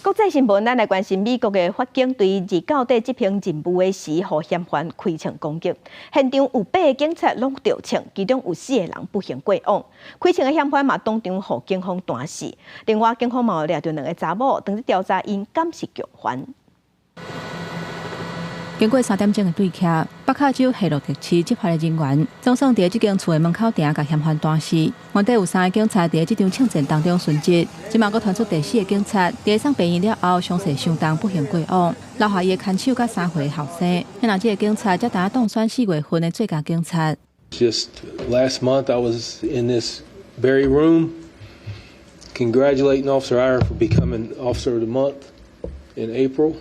國際新聞，咱來關心美國的法警對二九佇執行任務的時，予嫌犯開槍攻擊，現場有八個警察攏著槍，其中有四個人不幸過往。開槍的嫌犯嘛當場予警方彈死。另外，警方嘛有掠著兩个查某，當咧調查𪜶敢是共犯。經過3點鐘的對峙，北卡州夏洛特市執法的人員總算佇這間厝的門口埕共嫌犯彈死。原底有三个警察佇這場槍戰當中殉職，這馬閣傳出第四个警察佇送病院了後傷勢傷重，不幸過往，留下伊的牽手佮3歲後生。遐這个警察才拄當選4月份的最佳警察。 Just last month, I was in this very room congratulating Officer Iyer for becoming Officer of the Month in April.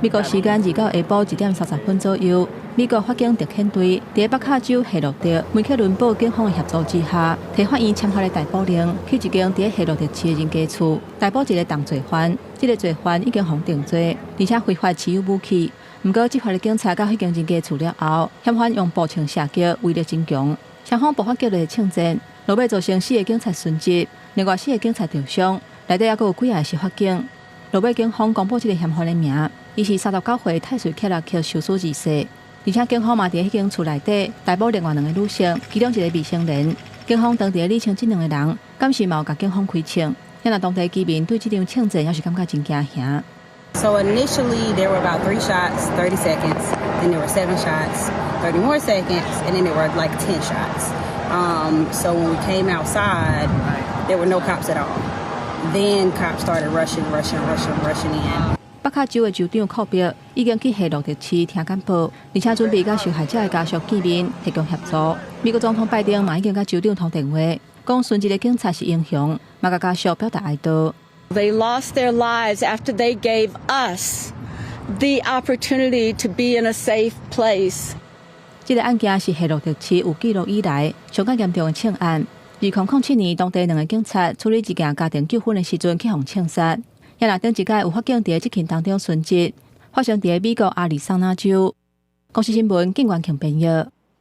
美國時間29下晡1點30分左右，美國法警特遣隊佇北卡州夏洛特梅克倫堡警方的協助之下，提法院簽發的逮捕令，去一間佇夏洛特市的人家厝逮捕一个重罪犯。這个罪犯已經予定罪，而且非法持有武器。毋過執法的警察到彼間人家厝了後，嫌犯用步槍射擊，威力真強，雙方爆發激烈的槍戰，落尾造成四个警察殉職，另外四个警察受傷，內底猶閣有幾个是法警。落尾警方公布這个嫌犯的名，伊是39歲泰瑞克拉克休斯二世，而且警方嘛佇彼間厝內底逮捕另外兩个女性，其中一个未成年。警方當地理清這兩个人，敢是嘛有共警方開槍？遐當地居民對這場槍戰也是感覺真驚嚇。 So initially there were about three shots, 30 seconds. Then there were seven shots, 30 more seconds, and then there were like 10 shots. So when we came outside, there were no cops at all. Then cops started rushing, rushing, rushing, rushing in. 北卡州的州長庫珀已經去夏洛特市聽簡報，而且準備佮受害者的家屬見面，提供協助。美國總統拜登嘛已經佮州長通電話，講殉職的警察是英雄，嘛共家屬表達哀悼。 They lost their lives after they gave us the opportunity to be in a safe place. 這个案件是夏洛特市有記錄以來上較嚴重的槍案。2007年，當地兩个警察處理一件家庭糾紛的時陣，去予槍殺。遐若頂一擺有法警佇執勤當中殉職，發生佇美國亞利桑那州。公視新聞，警員強編譯。